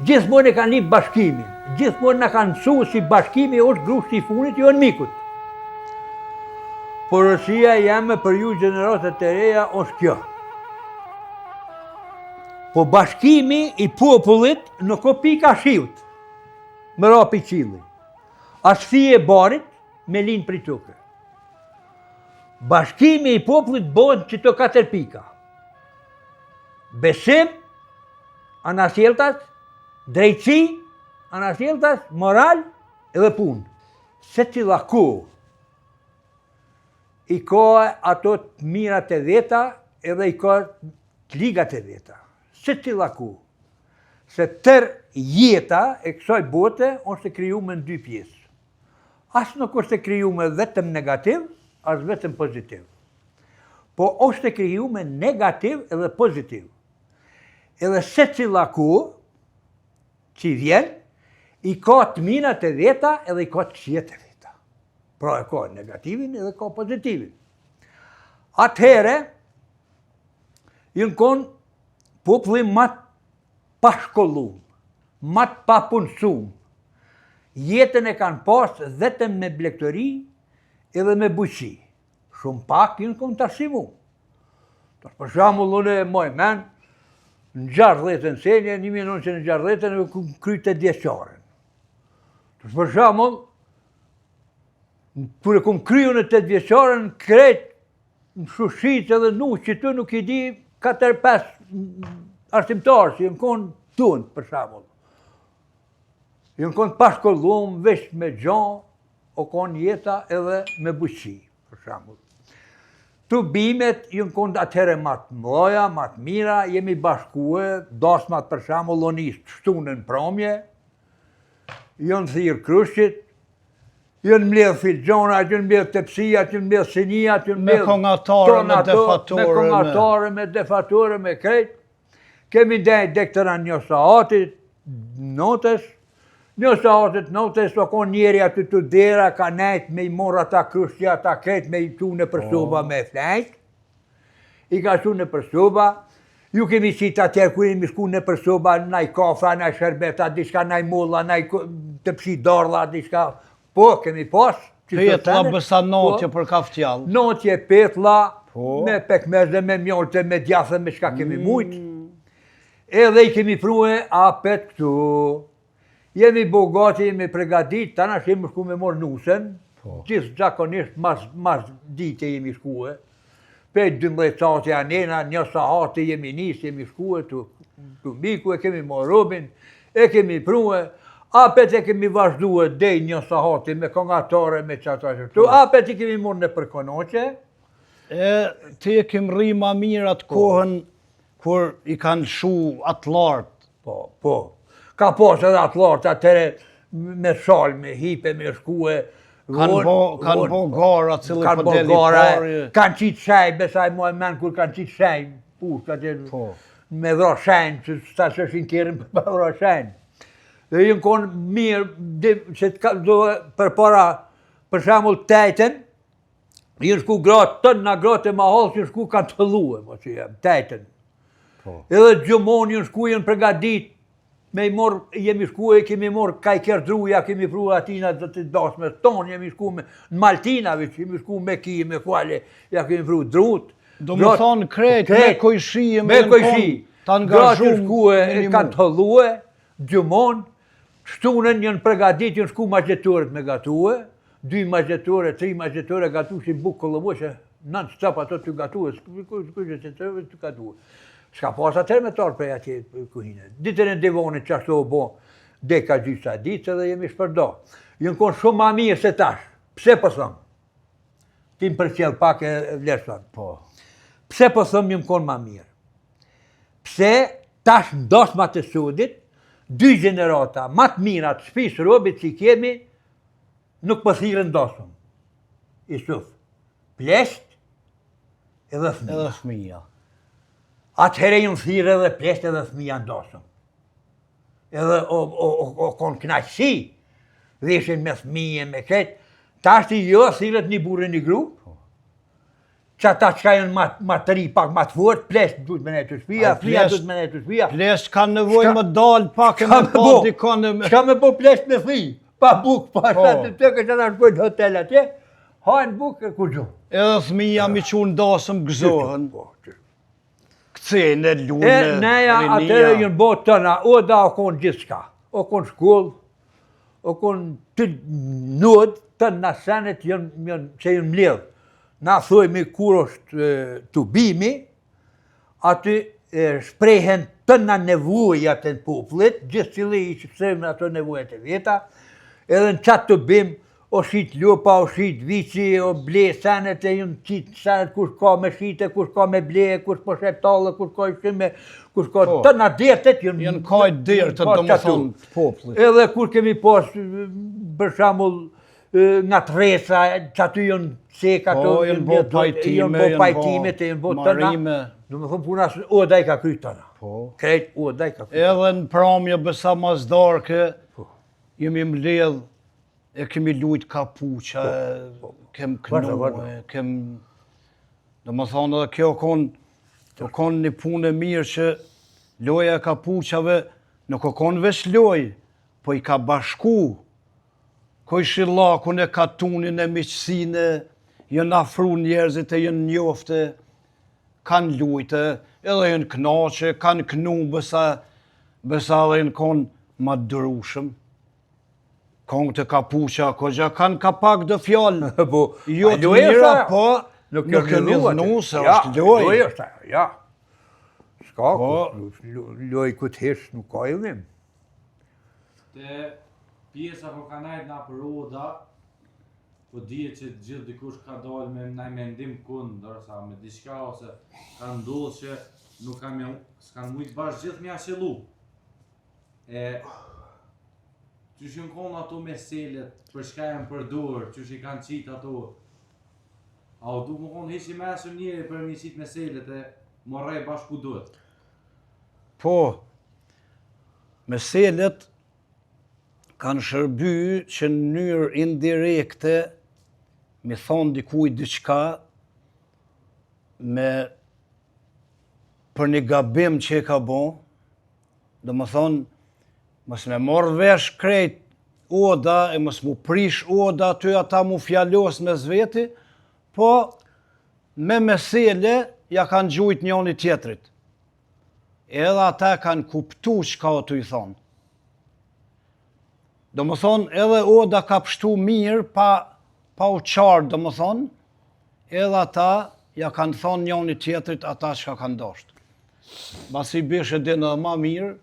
Gjithmonë e kanë lyp bashkimin, gjithmonë na kanë mësu si bashkimi është grushti i funit i anmikut. Porosia jeme për ju gjeneratat e reja është kjo. Po bashkimi i popullit nuk o pika shiut, me ra pi qilli. As fije e barit me lind prej toke. Bashkimi i popullit bëhet qëto katër pika. Besim, Anasjelltas, drejtësi, anasjelltas, moral edhe punë. Secila kohë i ka ato të mirat e veta edhe i ka të ligat e veta. Secila kohë. Se tërë jeta e kësaj bote është e krijume në dy pjesë. As nuk është e krijume vetëm negativ, as vetëm pozitiv. Po është e krijume negativ edhe pozitiv. Edhe secila kohë që i vjen, i ka të mirat e veta edhe i ka të këqijat e veta. Pra e ka negativin edhe ka pozitivin. Atëhere, janë konë populli ma të pashkollum, ma të papunsum, jetën e kanë pasë vetëm me blegtori edhe me bujqësi. Shumë pak janë konë të arsimu. Tash për shembull unë e maj men, në 60-ën senje, 1960-ën, e kum kry tetëvjeçaren. Tash për shembull, kur e kum kry unë tetëvjeçaren, krejt në Shushicë edhe në qëtu nuk i di 4-5 arsimtarë që janë konë tonë, për shembull. Janë konë pashkollum, veç me gjo, o konë jeta edhe me bujqësi, për shembull. Tubimet janë konë atëherë ma të mdhaja, ma të mira, jemi bashkue, dasmat për shembull, o nisë të shtunën n'pramje, janë thirrë krushqit, janë mbledhë filxhonat, janë mbledhë tepsijat, janë mbledhë sinijat, janë mbledhë... Me kongatare, me defatore, me kongatare, me defatore, me krejt. Kemi ndejt deri te një saati, notës, një saati notës, o konë njeri aty te dera, ka nejt me i morë ata krushqi, ata krejt me i çu nëpër soba po. me flejt, i ka çu nëpër soba, ju kemi qitë atëherë kur jemi shku nëpër soba, naj kafe, naj sherbeta, diçka naj molla, naj tepsi dardha, diçka, Po, kemi pas. Petlla bësa notje po, për kaftjall. Notje petlla, po. me pekmeze, me mjolte, me djathë, me çka kemi mm. mujt. Edhe i kemi prue apet këtu. Jemi bo gati, jemi pregadit, tanash jemi shku me morë nusen. Po. Gjithë zakonisht mas, mas dite jemi shkue. Pej 12 sahati anena, një sahati jemi nisë, jemi shkue tu, tu miku, e kemi morë robin, e kemi prue, apet e kemi vazhdue dej një sahati me kongatore, me qata që tu, po. apet i kemi morë nëpër konoqe. E ti e ke mrri ma mirë atë po. kohën kur i kanë lshu atllart. Po, po. Ka pas edhe atllart atëherë me shalë, me hipe, me shkue, Kanë bo, kanë bo gara, cili po del i pari. Kanë qitë shej, besaj maj men kur kanë qitë shej, pushka që po. me vra shejnë, që sa që është kerrin për me vra shejnë. Dhe jënë konë mirë, që të ka, do përpara, për shembull t'ejten, jënë shku gratë, tëna gratë e mahallës, jënë shku kanë të thellue, mo që jem, t'ejten. Po. Edhe xhumon jënë shku, jënë përgadit, Me i morë, jemi shku e kemi morë kajker dru, ja kemi pru atina të të dasme tonë, jemi shku me, në Maltina, veç, jemi shku me ki, me kuale, ja kemi pru drut. Do me thonë krejt, me kojshi, me, me kojshi. Ta ngazhum, Gratë shku e kanë të thellue, xhumon, shtunën janë përgadit, janë shku mazhetorët me gatue, dy mazhetore, tri mazhetore, gatushin bukë kollomoqe, non stop ato të gatue, të gatue. S'ka pas atëherë me t'ardhë prej atje kuhine. Ditën e divanit që ashtu u bo, deka gjysa ditë edhe jemi shpërdo. Jënë konë shumë ma mirë se tash. Pse po thëmë? Ti më përcjell pak e vlerëson. Po. Pse po thëmë jënë konë ma mirë? Pse tash në dasmat e sodit, dy gjenerata ma të mira të shpisë robit që i kemi, nuk po thirren n'dasëm. Isuf, pleqt edhe fëmija. Edhe fëmija. Atëherë janë thirrë edhe pleqt edhe fëmija në dasëm. Edhe o, o, o, o konë knaqësi, dhe ishin me fëmije, me krejt. Tashti jo, thirret një burrë një gru, po. Që ata çka janë ma, ma të ri, pak ma të fort, pleqt duhet me nejtë te shpia, fëmija duhet me nejtë te shpia. Pleqt kanë nevojë me dalë pak e me pa dikon e me... Çka me bo pleqt me fmi, pa bukë, pa po. shatë të tëkë, që ata shkojnë në hotel atje, hajnë bukë e kurgjo. Edhe fëmija mi çu në dasëm gëzohen. Po, Kcejnë, lujnë, E neja atëherë janë bo tëna, oda o konë gjithçka, o konë shkollë, o konë të n'odë, tëna senet janë, janë, që janë mledhë. Na thojmi kur është tubimi, aty shprehen tëna nevojat e popullit, gjithsecili i shprehen ato nevojat e veta, edhe në qatë tubim, o shit lopa, o shit viçi, o ble senet e janë qitë senet, kush ka me shite, kush ka me ble, kush po shet tallë, kush ka ushqime, kush ka po. tëna dertet, janë... Janë kajt dertet, domethonë, të popullit. Edhe kur kemi pas, për shembull, ngatrresa, që aty janë cek ato, po, janë bo pajtime, janë bo pajtime, janë bo tëna, domethonë puna, oda i ka kry tëna. Po. Krejt oda i ka kry. Edhe në pramje, besa mas darke, po. jemi mbledh, e kemi lujt kapuça, po, po. kem kënu, kem... Domethonë edhe kjo konë, kjo konë një punë e mirë që loja e kapuçave nuk o konë veç lojë, po i ka bashku Kojshillakun e katunin e miqësinë, janë afru njerëzit e janë njofte, kanë lujte, edhe janë knaqe, kanë knu besa, besa edhe janë konë ma të durushëm. Kongët e kapuça, kogja kanë ka pak do fjalë, po, jo të mira, po, nuk janë idhnu, se është lojë. Lojë është ajo, ja. S'ka, po, lojë ku të hish, nuk ka idhnim. Te pjesa kur ka nejt nëpër oda, po dihet që gjithë dikush ka dalë me naj mendim kundër, ose me diçka, ose ka ndodhë që nuk ka me, s'kanë mujtë bash gjithë me ja qëllu. E, qysh janë konë ato meselet, për çka janë përdorë, qysh i kanë qitë ato, a u du me konë hiq i mençëm njeri për me qitë meselet e more bash ku duhet. Po, Meselet kanë shërby që në mënyrë indirekte mi thonë dikuj diçka me për një gabim që e ka bo, domethonë, mos me marrë vesh krejt oda e mos mu prish oda aty ata mu fjalos mes veti, po me mesele ja kanë gjujt njoni tjetrit. Edhe ata e kanë kuptu çka o tu i thonë. Domethonë, edhe oda ka pështu mirë, pa, pa u qarë, domethonë, edhe ata ja kanë thonë njoni tjetrit ata çka kanë dashtë. Masi Ibish e din edhe ma mirë,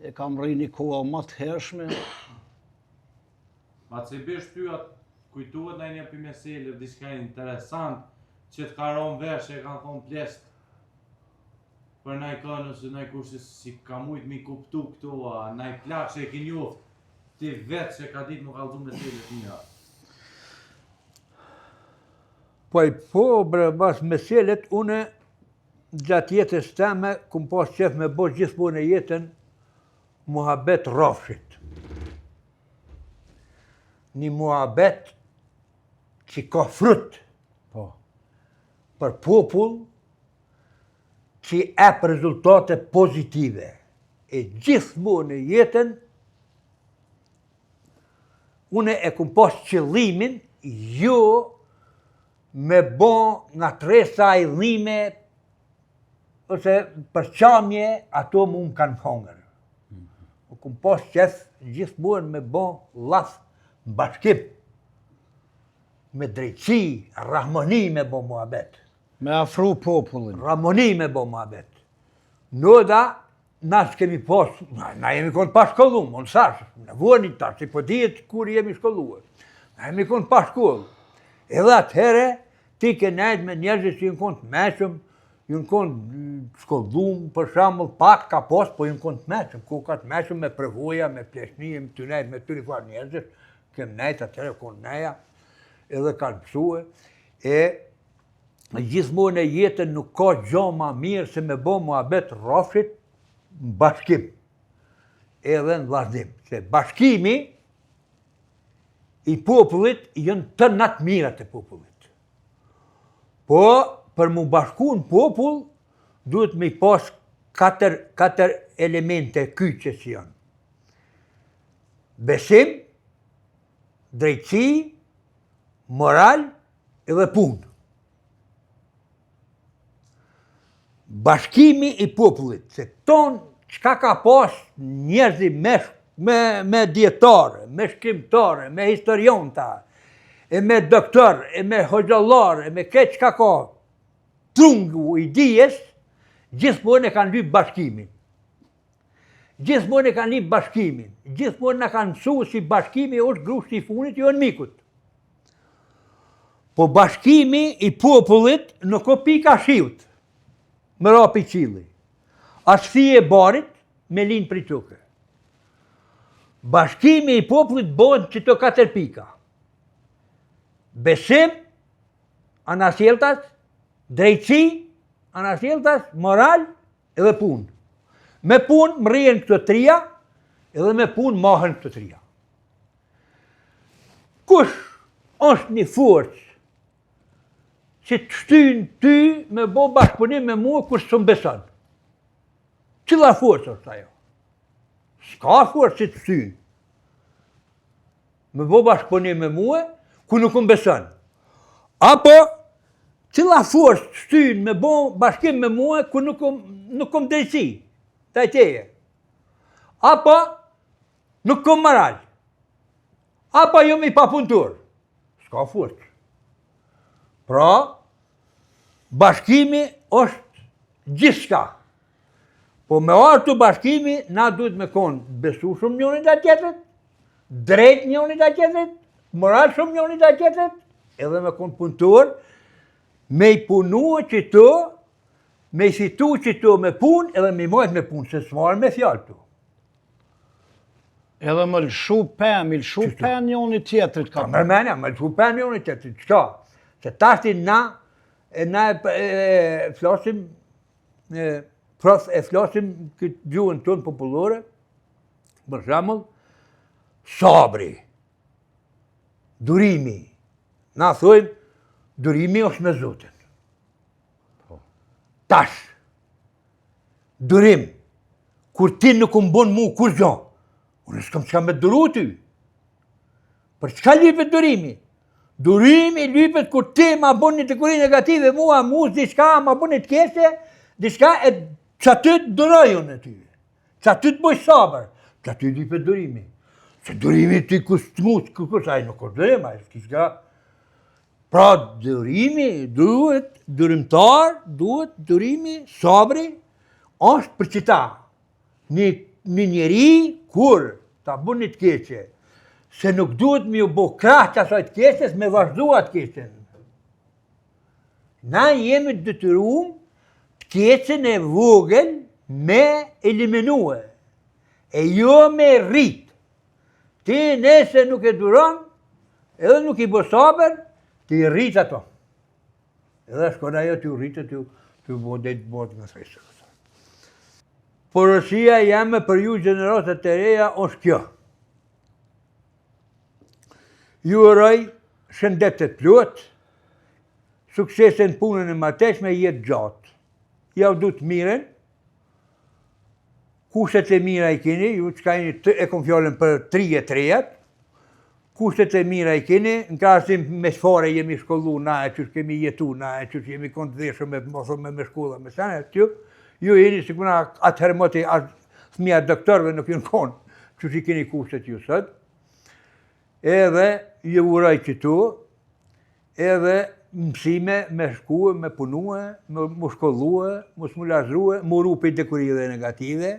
e kam rri një kohë ma të hershme. Masi Ibish ty a t'kujtohet naj një pi meseleve, diçka interesant, që të ka ra n'vesh e kanë thonë pleqt, Për naj kënë ose naj kush që s'i ka mujt mi kuptu këto, a naj plak që e ki njoft ti vetë që ka ditë me kallzu mesele të mira. Po i po, bre, mas meselet, une gjatë jetës teme, kum pas qef me bo gjithmonë jetën muhabet rrafshit. Një muhabet që ka frut. Po. Për popull, që ep rezultate pozitive. E gjithmonë jetën, une e kum pas qëllimin, jo me bo ngatrresa idhnime, ose përçamje, ato mu më kanë hongër. Mm Kum pas qef gjithmonë me bo llaf në bashkim, me drejtësi, rahmoni me bo muhabet. Me afru popullin. Rahmoni me bo muhabet. N'oda, na s'kemi pas, na, na jemi konë pa shkollum, unë thash, në voni tash, si po dihet kur jemi shkolluar. Na jemi konë pa shkollë. Edhe atëherë, ti ke nejt me njerëzit që janë konë të meçëm, janë konë të shkollum, për shembull, pak ka pas, po janë konë të meçëm, ku ka të meçëm me përvoja, me pleqni, me të nejt me të farë njerëzit, kem nejt atëherë, konë neja, edhe kanë mësue, e gjithmonë në jetën nuk ka gjo ma mirë se me bo muhabet rrafshit në bashkim, edhe në vllaznim. Se bashkimi i popullit janë tëna të mirat e popullit. Po, për mu bashku në popull, duhet me i pas katër, katër elemente kyçe që janë. Besim, drejtësi, moral edhe punë. Bashkimi i popullit, se tonë çka ka pas njerëzi me, me, me dijetarë, me shkrimtarë, me historionta, e me doktor, e me hoxhallarë, e me këtë çka ka trungu i dijes, gjithmonë e kanë lypë bashkimin. Gjithmonë e kanë lypë bashkimin. Gjithmonë na kanë mësu si bashkimi është grushti i funit i anmikut. Po bashkimi i popullit nuk o pika shiut, me ra pi qilli. As fije e barit me lind prej toke. Bashkimi i popullit bëhet qëto katër pika. Besim, anasjelltas, drejtësi, anasjelltas, moral, Edhe punë. Me punë mrrihen këto tria, edhe me punë mahen këto tria. Kush është një forcë që të shtyn ty me bo bashkëpunim me mua kur s'më beson? Cila forcë është ajo? S'ka forcë që të shtyn. Me bo bashkëpunim me mue, ku nuk më beson. Apo, cila forcë të shtyn me bo bashkim me mue, ku nuk, nuk kom drejtësi, ndaj teje. Apo, nuk kom moral. Apo, jom i papunëtor. S'ka forcë. Pra, bashkimi është gjithçka. Po me ardhë te bashkimi, na duhet me konë besueshëm njëri ndaj tjetrit, drejt njëri ndaj tjetrit, moralshëm njëri ndaj tjetrit, edhe me konë punëtor, me i punu qëto, me i fitu qëto me punë, edhe me i majtë me punë, se s'marrë me fjalë këtu. Edhe me lëshu pe, me lëshu pe njëri tjetrit ka. Ka mërmena, me lëshu pe njëri tjetrit, çka? Se tashti na, e na e, e, e flasim, e, e flasim këtë gjuhën tonë popullore, Për shembull, sabri, durimi. Na thojmë, durimi është me Zotin. Po. Tash, durim, kur ti nuk më bon mu kurgjo, unë s'kam çka me duru ty. Për çka lypet durimi? Durimi lypet kur ti ma bon një dukuri negative mua, mu diçka, ma bon një të keqe, diçka e qaty të duroj unë ty. Qaty të bëj sabër, qaty lypet durimi. Se durimi ti kus të mut, kërkush, ai nuk është durim, ai është diçka. Pra durimi duhet, durimtar, duhet durimi, sabri, është për qita. Një, një njeri, kur ta bën një të keqe, se nuk duhet me ju bo krah qasaj të keqes, me vazhdu atë keqen. Na jemi të detyrum të keqen e vogël me eliminue, e jo me rrit. Ti nëse nuk e duron, edhe nuk i bo sabër, ti i rrit ato. Edhe shkon ajo tu u rritë, tu, tu bo dhe të botë me thjesë. Porosia jeme për ju gjeneratat e reja është kjo. Ju uroj shëndet të plotë, suksese në punën e mëtejshme jetë gjatë. Jau du të mirën, kushtet e mira i keni, ju çka jeni të, e kom fjalën për të ri e të rejat, kushtet e mira i keni, në krahasim me çfarë jemi shkollu na e qysh kemi jetu na e qysh jemi konë të veshur me të me, me shkolla me sene, ju, ju jeni sikur na atëherë moti as fëmija doktorëve nuk janë konë, qysh i keni kushtet ju sot, edhe ju uroj qëtu, edhe mësime me shkue, me punue, me mu shkollue, mos mu lazrue, mu ru prej dukurive negative,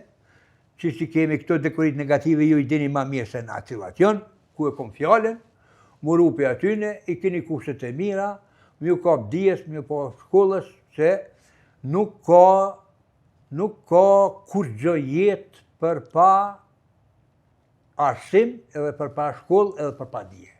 që si kemi këto dukurit negative, ju i dini ma mirë se na cilat janë, ku e kom fjalën, mu ru prej atyne, i keni kushtet e mira, me ju kap dijes, me ju po shkollës, se nuk ka, nuk ka kurgjo jetë për pa arsim edhe për pa shkollë edhe për pa dije.